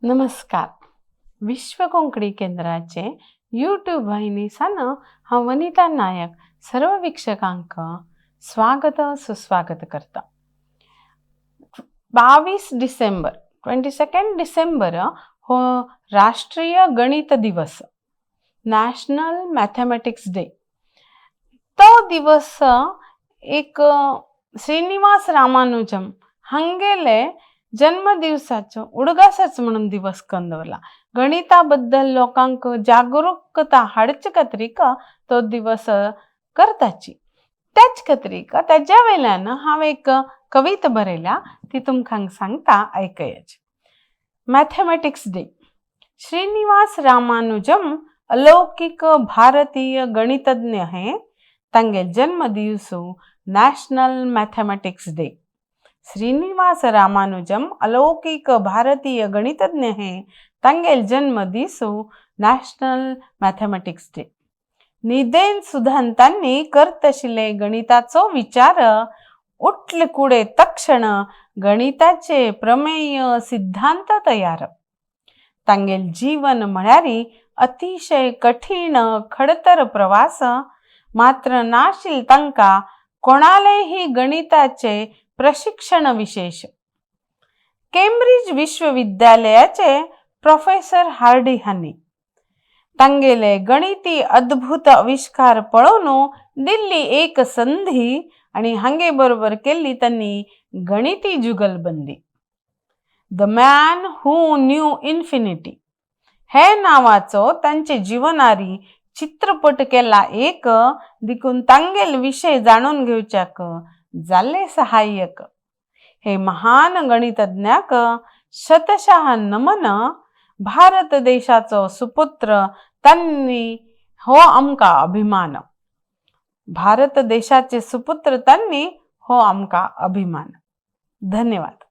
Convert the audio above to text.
नमस्कार. विश्व कोंकणी केंद्राचे यूट्यूब वाहिनी सान हांव वनिता नायक सर्व वीक्षकांक स्वागत सुस्वागत करता. 22 डिसेंबर, 22 डिसेंबर हो राष्ट्रीय गणित दिवस, नॅशनल मॅथमॅटिक्स डे. तो दिवस एक श्रीनिवास रामानुजम हांगेले जन्मदिवसाचो उडगासच म्हणून दिवस करून दवरला. गणिता बद्दल लोकांक जागरूकता हाडचे खातीर तो दिवस करताची. त्याच खातीर ताज्या वयल्यान हांव एक कविता बरयल्या, ती तुमकां सांगता, आयकयाची. Mathematics day. श्रीनिवास रामानुजम अलौकिक भारतीय गणितज्ञ हे, तांगे जन्मदिवस national mathematics day. Srinivasa Ramanujan अलौकिक भारतीय गणितज्ञ हे, तांगेल जन्म दिसू नॅशनल मॅथमॅटिक्स डे. निदेन सुधान तांणी करतशिले गणिताचो विचार, उठले कुडे तक्षण गणिताचे प्रमेय सिद्धांत तयार. तांगेल जीवन म्हळ्यार अतिशय कठीण खडतर प्रवास, मात्र नाशील तांकां कोणालेही गणिताचे प्रशिक्षण विशेष. केम्ब्रिज विश्वविद्यालयाचे प्रोफेसर हार्डी हांणी तांगेले गणिती अद्भुत आविष्कार पळोवन दिल्ली एक संधी आणि हांगे बरोबर केल्ली त्यांनी गणिती जुगलबंदी. The man who knew infinity हे नावाचो तांचे जीवनारी चित्रपट केला एक, देखून तांगेल विषय जाणून घेवच्याक जाल्ले सहाय्यक. हे महान गणितज्ञाक शतशः नमन. भारत देशाचो सुपुत्र तांणी हो आमकां अभिमान. भारत देशाचे सुपुत्र तांणी हो आमकां अभिमान. धन्यवाद.